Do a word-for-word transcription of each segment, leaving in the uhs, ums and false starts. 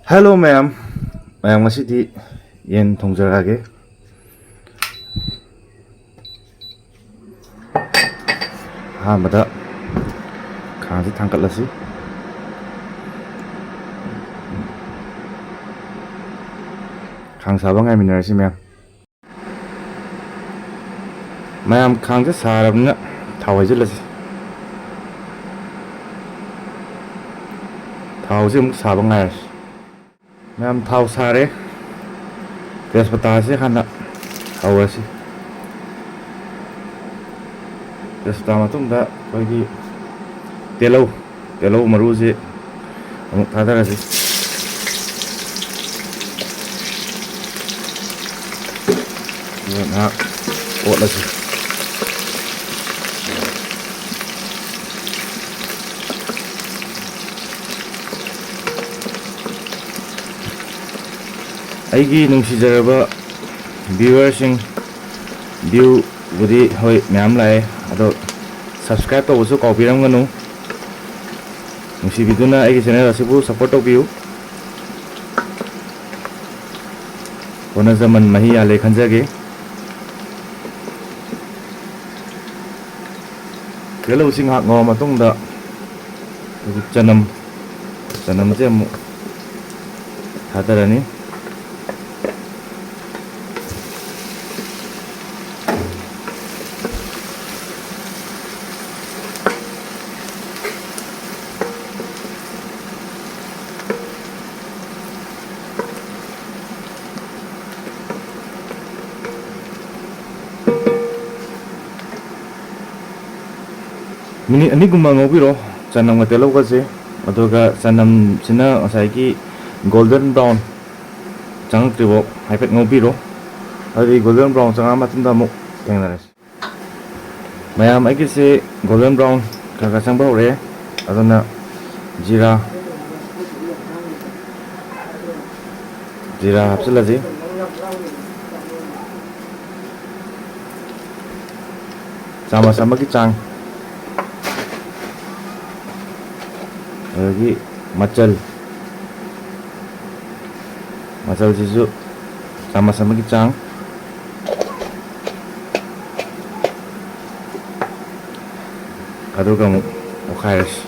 Hello ꯃꯌꯥꯝ, ꯃꯌꯥꯝ ꯉꯁꯤꯗꯤ ꯌꯦꯟ ꯊꯣꯡꯖꯔꯛꯑꯒꯦ꯫ ꯑꯍꯥꯟꯕꯗ ꯈꯥꯡꯁꯤ ꯊꯥꯡꯒꯠꯂꯁꯤ꯫ ꯈꯥꯡ ꯁꯥꯕ ꯉꯥꯏꯃꯤꯟꯅꯔꯁꯤ ꯃꯌꯥꯝ꯫ ꯃꯌꯥꯝ, ꯈꯥꯡꯁꯦ ꯁꯥꯔꯕꯅꯤꯅ ꯊꯥꯎ ꯍꯩꯖꯤꯜꯂꯁꯤ꯫ ꯊꯥꯎꯁꯦ ꯑꯃꯨꯛ ꯁꯥꯕ ꯉꯥꯏꯔꯁꯤ꯫ ꯃꯌꯥꯝ, ꯊꯥꯎ ꯁꯥꯔꯦ꯫ ꯇꯦꯖꯄꯇꯥꯁꯦ ꯍꯥꯟꯅ ꯍꯧꯔꯁꯤ꯫ ꯇꯦꯖꯄꯇꯥ ꯃꯇꯨꯡꯗ ꯑꯩꯈꯣꯏꯒꯤ ꯇꯤꯜꯍꯧ, ꯇꯤꯜꯍꯧ ꯃꯔꯨꯁꯦ ꯑꯃꯨꯛ ꯊꯥꯗꯔꯁꯤ꯫ ꯑꯗꯨꯒ ꯉꯥꯏꯍꯥꯛ ꯑꯣꯠꯂꯁꯤ꯫ ꯑꯩꯒꯤ ꯅꯨꯡꯁꯤꯖꯔꯕ viewerꯁꯤꯡ, viewꯕꯨꯗꯤ ꯍꯣꯏ ꯃꯌꯥꯝ ꯂꯥꯛꯑꯦ, ꯑꯗꯣ subscribe ꯇꯧꯕꯁꯨ ꯀꯥꯎꯕꯤꯔꯝꯒꯅꯨ꯫ ꯅꯨꯡꯁꯤꯕꯤꯗꯨꯅ ꯑꯩꯒꯤ channel ꯑꯁꯤꯕꯨ support ꯇꯧꯕꯤꯌꯨ꯫ ꯍꯣꯠꯅꯖꯃꯟ ꯃꯍꯩ ꯌꯥꯜꯂꯦ ꯈꯟꯖꯒꯦ꯫ ꯇꯤꯜꯍꯧꯁꯤ ꯉꯥꯏꯍꯥꯛ ꯉꯧꯔ ꯃꯇꯨꯡꯗ ꯑꯩꯈꯣꯏꯒꯤ ꯆꯅꯝ, ꯆꯅꯝꯁꯦ ꯑꯃꯨꯛ ꯊꯥꯗꯔꯅꯤ꯫ ꯃꯤꯅꯤꯠ ꯑꯅꯤꯒꯨꯝꯕ ꯉꯧꯕꯤꯔꯣ ꯆꯅꯝꯒ ꯇꯤꯜꯍꯧꯒꯁꯦ꯫ ꯑꯗꯨꯒ ꯆꯅꯝꯁꯤꯅ ꯉꯁꯥꯏꯒꯤ golden brown ꯆꯪꯉꯛꯇ꯭ꯔꯤꯐꯥꯎ ꯍꯥꯏꯐꯦꯠ ꯉꯧꯕꯤꯔꯣ꯫ ꯑꯗꯨꯗꯤ golden brown ꯆꯪꯉꯛꯑ ꯃꯇꯨꯡꯗ ꯑꯃꯨꯛ ꯊꯦꯡꯅꯔꯁꯤ꯫ ꯃꯌꯥꯝ, ꯑꯩꯒꯤꯁꯦ golden brown ꯈꯔ ꯈꯔ ꯆꯪꯕ ꯍꯧꯔꯛꯑꯦ꯫ ꯑꯗꯨꯅ ꯖꯤꯔꯥ, ꯖꯤꯔꯥ ꯍꯥꯞꯆꯤꯜꯂꯁꯤ꯫ ꯆꯥꯃꯁ ꯑꯃꯒꯤ ꯆꯥꯡ꯫ ꯑꯗꯒꯤ ꯃꯆꯜ, ꯃꯆꯜꯁꯤꯁꯨ ꯆꯥꯃꯁ ꯑꯃꯒꯤ ꯆꯥꯡ꯫ ꯑꯗꯨꯒ ꯑꯃꯨꯛ ꯑꯣꯠꯈꯥꯏꯔꯁꯤ꯫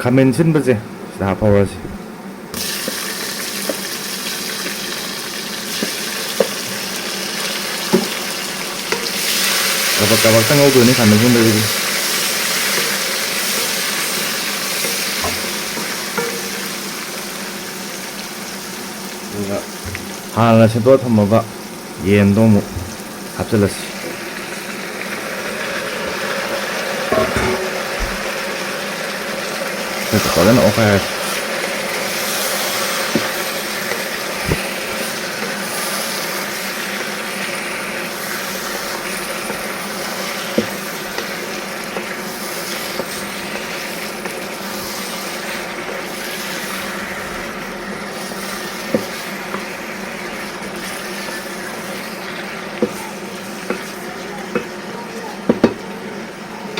ꯈꯥꯃꯦꯟ ꯁꯤꯟꯕꯁꯦ ꯁꯤꯗ ꯍꯥꯞꯍꯧꯔꯁꯤ꯫ ꯀꯕꯛ ꯀꯕꯛꯇ ꯉꯧꯗꯣꯏꯅꯤ ꯈꯥꯃꯦꯟ ꯁꯤꯟꯕꯁꯤꯗꯤ꯫ ꯑꯗꯨꯒ ꯍꯥꯟꯅ ꯁꯦꯝꯗꯣꯛꯑ ꯊꯝꯃꯕ ꯌꯦꯟꯗꯣ ꯑꯃꯨꯛ ꯍꯥꯞꯆꯤꯜꯂꯁꯤ꯫ ꯐꯖꯅ ꯑꯣꯠꯈꯥꯏꯔꯁꯤ꯫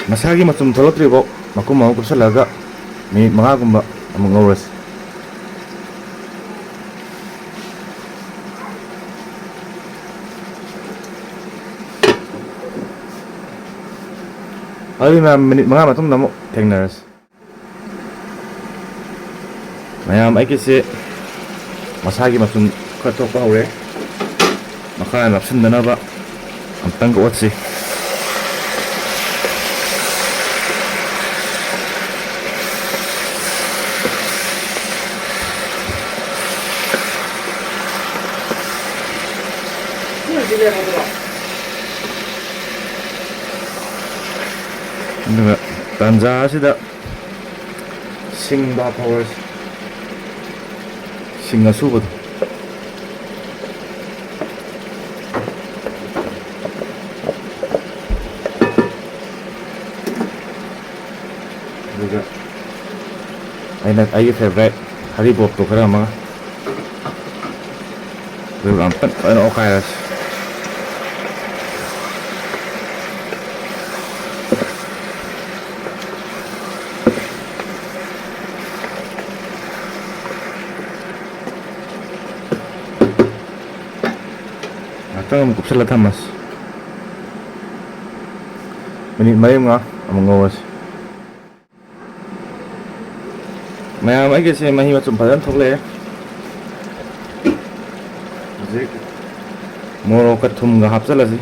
ꯃꯁꯥꯒꯤ ꯃꯆꯨꯝ ꯊꯣꯛꯂꯛꯇ꯭ꯔꯤꯐꯥꯎ ꯃꯈꯨꯝ ꯑꯃ ꯀꯨꯞꯁꯜꯂꯒ ꯃꯤꯅꯤꯠ ꯃꯉꯥꯒꯨꯝꯕ ꯑꯃꯨꯛ ꯉꯧꯔꯁꯤ꯫ ꯑꯗꯨꯗꯤ ꯃꯌꯥꯝ, ꯃꯤꯅꯤꯠ ꯃꯉꯥ ꯃꯇꯨꯡꯗ ꯑꯃꯨꯛ ꯊꯦꯡꯅꯔꯁꯤ꯫ ꯃꯌꯥꯝ, ꯑꯩꯒꯤꯁꯦ ꯃꯁꯥꯒꯤ ꯃꯆꯨꯝ ꯈꯔ ꯊꯣꯛꯄ ꯍꯧꯔꯦ꯫ ꯃꯈꯥ ꯅꯞꯁꯤꯟꯗꯅꯕ ꯑꯝꯇꯪꯒ ꯑꯣꯠꯁꯤ꯫ ꯑꯗꯨꯒ ꯇꯥꯟꯖꯥ ꯑꯁꯤꯗ ꯁꯤꯡꯗꯣ ꯍꯥꯞꯍꯧꯔꯁꯤ꯫ ꯁꯤꯡ ꯑꯁꯨꯕꯗꯣ꯫ ꯑꯗꯨꯒ ꯑꯩꯅ, ꯑꯩꯒꯤ favourite ꯍꯔꯤꯕꯣꯞꯇꯣ ꯈꯔ ꯑꯃꯒ꯫ ꯑꯗꯨꯒ ꯑꯝꯇꯪ ꯐꯖꯅ ꯑꯣꯠꯈꯥꯏꯔꯁꯤ꯫ ꯉꯥꯛꯇꯪ ꯑꯃꯨꯛ ꯀꯨꯞꯁꯜꯂ ꯊꯝꯃꯁꯤ꯫ ꯃꯤꯅꯤꯠ ꯃꯔꯤ ꯃꯉꯥ ꯑꯃꯨꯛ ꯉꯧꯔꯁꯤ꯫ ꯃꯌꯥꯝ, ꯑꯩꯒꯤꯁꯦ ꯃꯍꯤ ꯃꯆꯨꯝ ꯐꯖꯅ ꯊꯣꯛꯂꯛꯑꯦ꯫ ꯍꯧꯖꯤꯛ ꯃꯣꯔꯣꯛꯀ ꯊꯨꯝꯒ ꯍꯥꯞꯆꯤꯜꯂꯁꯤ꯫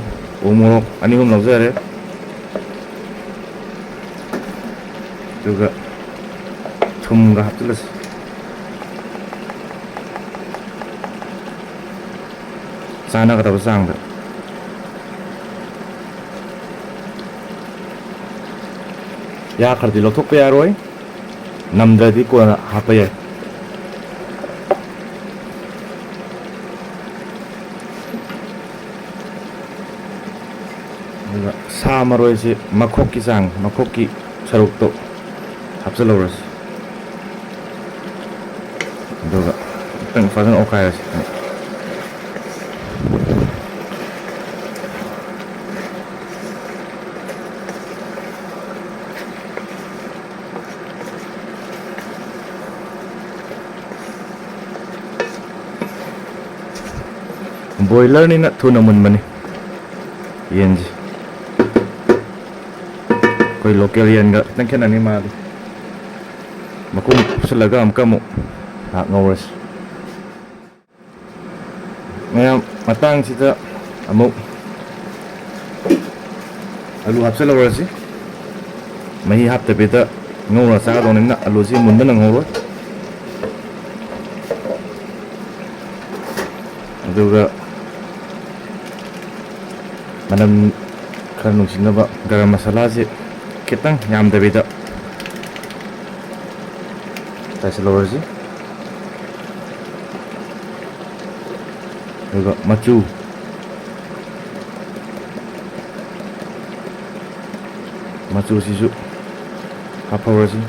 ꯎ ꯃꯣꯔꯣꯛ ꯑꯅꯤ ꯑꯍꯨꯝ ꯂꯧꯖꯔꯦ꯫ ꯑꯗꯨꯒ ꯊꯨꯝꯒ ꯍꯥꯞꯆꯤꯜꯂꯁꯤ꯫ ꯆꯥꯟꯅꯒꯗꯕ ꯆꯥꯡꯗ꯫ ꯌꯥꯈ꯭ꯔꯗꯤ ꯂꯧꯊꯣꯛꯄ ꯌꯥꯔꯣꯏ, ꯅꯝꯗ꯭ꯔꯗꯤ ꯀꯣꯟꯅ ꯍꯥꯞꯄ ꯌꯥꯏ꯫ ꯑꯗꯨꯒ ꯁꯥ ꯃꯔꯣꯏꯁꯤ ꯃꯈꯣꯛꯀꯤ ꯆꯥꯡ, ꯃꯈꯣꯛꯀꯤ ꯁꯔꯨꯛꯇꯣ ꯍꯥꯞꯆꯤꯜꯍꯧꯔꯁꯤ꯫ ꯑꯗꯨꯒ ꯑꯃꯨꯛꯇꯪ ꯐꯖꯅ ꯑꯣꯠꯈꯥꯏꯔꯁꯤ꯫ ꯕꯣꯏꯂꯔꯅꯤꯅ ꯊꯨꯅ ꯃꯨꯟꯕꯅꯤ ꯌꯦꯟꯁꯤ꯫ ꯑꯩꯈꯣꯏ ꯂꯣꯀꯦꯜ ꯌꯦꯟꯒ ꯈꯤꯇꯪ ꯈꯦꯠꯅꯅꯤ ꯃꯥꯗꯤ꯫ ꯃꯈꯨꯝ ꯀꯨꯞꯁꯜꯂꯒ ꯑꯃꯨꯛꯀ ꯑꯃꯨꯛ ꯉꯥꯏꯍꯥꯛ ꯉꯧꯔꯁꯤ꯫ ꯃꯌꯥꯝ, ꯃꯇꯥꯡꯁꯤꯗ ꯑꯃꯨꯛ ꯑꯂꯨ ꯍꯥꯞꯆꯤꯜꯍꯧꯔꯁꯤ꯫ ꯃꯍꯤ ꯍꯥꯞꯇꯕꯤꯗ ꯉꯧꯔ ꯆꯥꯒꯗꯧꯅꯤꯅ ꯑꯂꯨꯁꯤ ꯃꯨꯟꯕ ꯅꯪꯍꯧꯔꯣꯏ꯫ ꯑꯗꯨꯒ ꯃꯅꯝ ꯈꯔ ꯅꯨꯡꯁꯤꯅꯕ ꯒꯔꯝ ꯃꯁꯥꯂꯥꯁꯤ ꯈꯤꯇꯪ ꯌꯥꯝꯗꯕꯤꯗ ꯆꯥꯏꯁꯤꯜꯍꯧꯔꯁꯤ꯫ ꯑꯗꯨꯒ ꯃꯆꯨ, ꯃꯆꯨꯁꯤꯁꯨ ꯍꯥꯞꯍꯧꯔꯁꯤ꯫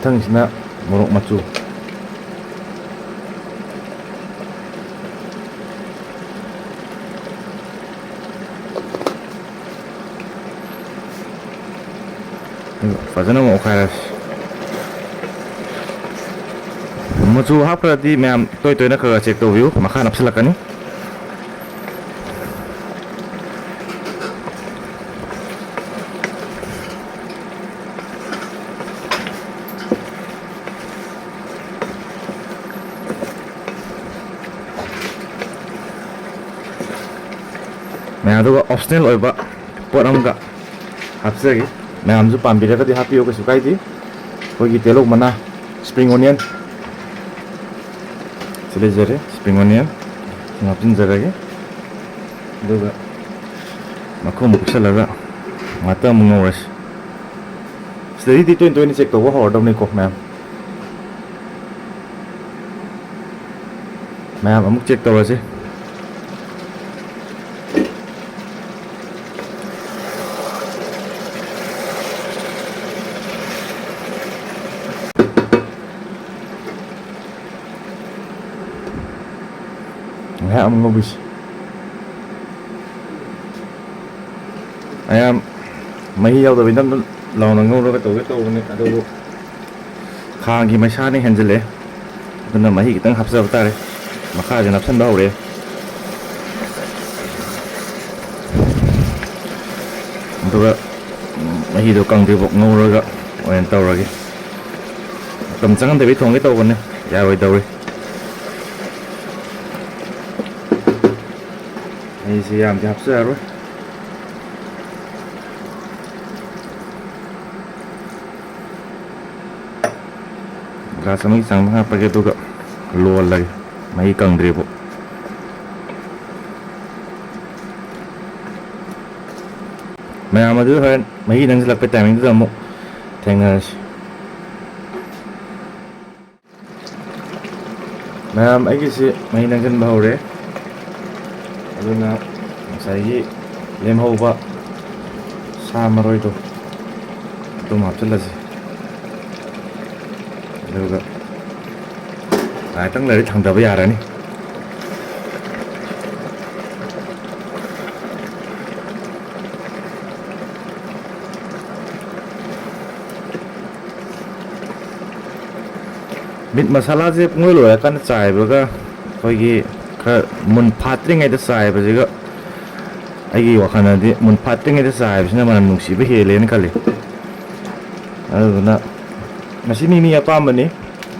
ꯃꯊꯪꯁꯤꯅ ꯃꯣꯔꯣꯛ ꯃꯆꯨ꯫ ꯐꯖꯅ ꯑꯃꯨꯛ ꯑꯣꯠꯈꯥꯏꯔꯁꯤ꯫ ꯃꯆꯨ ꯍꯥꯞꯈ꯭ꯔꯗꯤ ꯃꯌꯥꯝ ꯇꯣꯏ ꯇꯣꯏꯅ ꯈꯔ ꯈꯔ ꯆꯦꯛ ꯇꯧꯕꯤꯌꯨ, ꯃꯈꯥ ꯅꯞꯁꯤꯜꯂꯛꯀꯅꯤ꯫ ꯃꯌꯥꯝ, ꯑꯗꯨꯒ ꯑꯣꯞꯁꯅꯦꯜ ꯑꯣꯏꯕ ꯄꯣꯠ ꯑꯃꯒ ꯍꯥꯞꯆꯒꯦ꯫ ꯃꯌꯥꯝꯁꯨ ꯄꯥꯝꯕꯤꯔꯒꯗꯤ ꯍꯥꯞꯄꯤꯌꯨ, ꯀꯩꯁꯨ ꯀꯥꯏꯗꯦ꯫ ꯑꯩꯈꯣꯏꯒꯤ ꯇꯦꯂꯧ ꯃꯅꯥ, spring onion, ꯁꯤ ꯂꯩꯖꯔꯦ, spring onion ꯁꯤ ꯍꯥꯞꯆꯤꯟꯖꯔꯒꯦ꯫ ꯑꯗꯨꯒ ꯃꯈꯨꯝ ꯀꯨꯞꯁꯜꯂꯒ ꯉꯥꯛꯇꯪ ꯑꯃꯨꯛ ꯉꯧꯔꯁꯤ꯫ ꯁꯤꯗꯩꯗꯤ ꯇꯣꯏꯅ ꯇꯣꯏꯅ ꯆꯦꯛ ꯇꯧꯕ ꯍꯧꯔꯗꯕꯅꯤꯀꯣ ꯃꯌꯥꯝ꯫ ꯃꯌꯥꯝ ꯑꯃꯨꯛ ꯆꯦꯛ ꯇꯧꯔꯁꯤ꯫ ꯉꯥꯏꯍꯥꯛ ꯑꯃꯨꯛ ꯉꯧꯕꯤꯁꯤ꯫ ꯃꯌꯥꯝ, ꯃꯍꯤ ꯌꯥꯎꯗꯕ ꯏꯅꯝ ꯂꯥꯎꯅ ꯉꯧꯔꯒ ꯇꯧꯒꯦ ꯇꯧꯕꯅꯤ, ꯑꯗꯨꯕꯨ ꯈꯥꯡꯒꯤ ꯃꯩꯁꯥꯅ ꯍꯦꯟꯖꯤꯜꯂꯛꯑꯦ꯫ ꯑꯗꯨꯅ ꯃꯍꯤ ꯈꯤꯇꯪ ꯍꯥꯞꯆꯕ ꯇꯥꯔꯦ꯫ ꯃꯈꯥꯁꯦ ꯅꯞꯁꯟꯕ ꯍꯧꯔꯛꯑꯦ꯫ ꯑꯗꯨꯒ, ꯎꯝ, ꯃꯍꯤꯗꯣ ꯀꯪꯗ꯭ꯔꯤꯐꯥꯎ ꯉꯧꯔꯒ ꯑꯣꯏꯅ ꯇꯧꯔꯒꯦ꯫ ꯃꯇꯝ ꯆꯪꯍꯟꯗꯕꯤ ꯊꯣꯡꯒꯦ ꯇꯧꯕꯅꯦ, ꯌꯥꯔꯣꯏꯗꯧꯔꯤ꯫ ꯃꯍꯤꯁꯤ ꯌꯥꯝꯗꯤ ꯍꯥꯞꯆꯔꯔꯣꯏ꯫ ꯒ꯭ꯂꯥꯁ ꯑꯃꯒꯤ ꯆꯥꯡꯗ ꯍꯥꯞꯄꯒꯦ, ꯑꯗꯨꯒ ꯂꯣꯜꯂꯒꯦ, ꯃꯍꯤ ꯀꯪꯗ꯭ꯔꯤꯐꯥꯎ꯫ ꯃꯌꯥꯝ ꯑꯗꯨ ꯍꯣꯔꯦꯟ ꯃꯍꯤ ꯅꯪꯁꯤꯜꯂꯛꯄꯩ ꯇꯥꯏꯃꯤꯡꯗꯨꯗ ꯑꯃꯨꯛ ꯊꯦꯡꯅꯔꯁꯤ꯫ ꯃꯌꯥꯝ, ꯑꯩꯒꯤꯁꯤ ꯃꯍꯤ ꯅꯪꯁꯤꯟꯕ ꯍꯧꯔꯦ, ꯑꯗꯨꯅ ꯉꯁꯥꯏꯒꯤ ꯂꯦꯝꯍꯧꯕ ꯁꯥ ꯃꯔꯣꯏꯗꯣ ꯑꯗꯨꯝ ꯍꯥꯞꯆꯤꯜꯂꯁꯤ꯫ ꯑꯗꯨꯒ ꯉꯥꯏꯍꯥꯛꯇꯪ ꯂꯩꯔꯗꯤ ꯊꯥꯡꯊꯕ ꯌꯥꯔꯅꯤ꯫ ꯃꯤꯠ ꯃꯁꯥꯂꯥꯁꯦ ꯄꯨꯡꯂꯣꯏ ꯂꯣꯏꯔꯀꯥꯟꯗ ꯆꯥꯏꯕꯒ ꯑꯩꯈꯣꯏꯒꯤ ꯈꯔ ꯃꯨꯟ ꯐꯥꯠꯇ꯭ꯔꯤꯉꯩꯗ ꯆꯥꯏꯕꯁꯤꯒ, ꯑꯩꯒꯤ ꯋꯥꯈꯜꯗꯗꯤ ꯃꯨꯟ ꯐꯥꯠꯇ꯭ꯔꯤꯉꯩꯗ ꯆꯥꯏꯕꯁꯤꯅ ꯃꯅꯝ ꯅꯨꯡꯁꯤꯕ ꯍꯦꯜꯂꯦꯅ ꯈꯜꯂꯤ꯫ ꯑꯗꯨꯗꯨꯅ ꯃꯁꯤ ꯃꯤ ꯃꯤ ꯑꯄꯥꯝꯕꯅꯤ꯫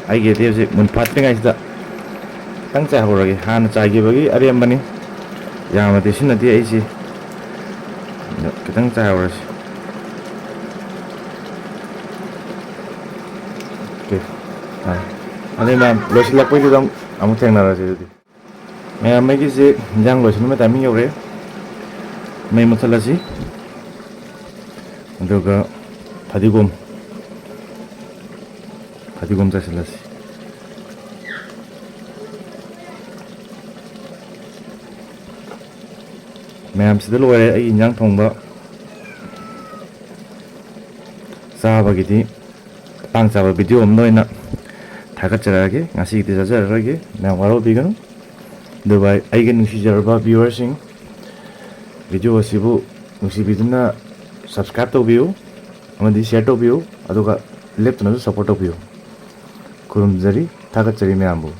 ꯑꯩꯒꯤꯗꯤ ꯍꯧꯖꯤꯛ ꯃꯨꯟ ꯐꯥꯠꯇ꯭ꯔꯤꯉꯩꯁꯤꯗ ꯈꯤꯇꯪ ꯆꯥꯏꯍꯧꯔꯒꯦ꯫ ꯍꯥꯟꯅ ꯆꯥꯏꯈꯤꯕꯒꯤ ꯑꯔꯦꯝꯕꯅꯤ, ꯌꯥꯝꯅꯗꯤ ꯁꯤꯖꯤꯟꯅꯗꯦ ꯑꯩꯁꯤ꯫ ꯑꯗꯣ ꯈꯤꯇꯪ ꯆꯥꯏꯍꯧꯔꯁꯤ꯫ ꯑꯣꯀꯦ꯫ ꯑꯥ꯫ ꯑꯗꯩ ꯃꯌꯥꯝ ꯂꯣꯏꯁꯤꯜꯂꯛꯄꯩꯗꯨꯗ ꯑꯃꯨꯛ, ꯑꯃꯨꯛ ꯊꯦꯡꯅꯔꯁꯤ ꯑꯗꯨꯗꯤ꯫ ꯃꯌꯥꯝ, ꯑꯩꯒꯤꯁꯦ ꯏꯟꯖꯥꯡ ꯂꯣꯏꯁꯤꯟꯕ ꯇꯥꯏꯃꯤꯡ ꯌꯧꯔꯛꯑꯦ꯫ ꯃꯩ ꯃꯨꯠꯊꯠꯂꯁꯤ꯫ ꯑꯗꯨꯒ ꯐꯗꯤꯒꯣꯝ, ꯐꯗꯤꯒꯣꯝ ꯆꯥꯏꯁꯤꯜꯂꯁꯤ꯫ ꯃꯌꯥꯝꯁꯤꯗ ꯂꯣꯏꯔꯦ ꯑꯩꯒꯤ ꯏꯟꯖꯥꯡ ꯊꯣꯡꯕ꯫ ꯆꯥꯕꯒꯤꯗꯤ ꯃꯇꯥꯡ ꯆꯥꯕ ꯚꯤꯗꯤꯑꯣ ꯑꯃꯗ ꯑꯣꯏꯅ ꯊꯥꯒꯠꯆꯔꯛꯑꯒꯦ꯫ ꯉꯁꯤꯒꯤꯗꯤ ꯆꯥꯖꯔꯔꯣꯏꯒꯦ, ꯃꯌꯥꯝ ꯋꯥꯔꯧꯕꯤꯒꯅꯨ꯫ ꯑꯗꯨꯒ ꯑꯩꯒꯤ ꯅꯨꯡꯁꯤꯖꯔꯕ ꯚ꯭ꯌꯨꯋꯔꯁꯤꯡ, ꯚꯤꯗꯤꯑꯣ ꯑꯁꯤꯕꯨ ꯅꯨꯡꯁꯤꯕꯤꯗꯨꯅ ꯁꯕꯁꯀ꯭ꯔꯥꯏꯕ ꯇꯧꯕꯤꯌꯨ ꯑꯃꯗꯤ ꯁꯤꯌꯔ ꯇꯧꯕꯤꯌꯨ, ꯑꯗꯨꯒ ꯂꯦꯞꯇꯅꯁꯨ ꯁꯞꯄꯣꯔꯠ ꯇꯧꯕꯤꯌꯨ꯫ ꯈꯨꯔꯨꯝꯖꯔꯤ, ꯊꯥꯒꯠꯆꯔꯤ ꯃꯌꯥꯝꯕꯨ꯫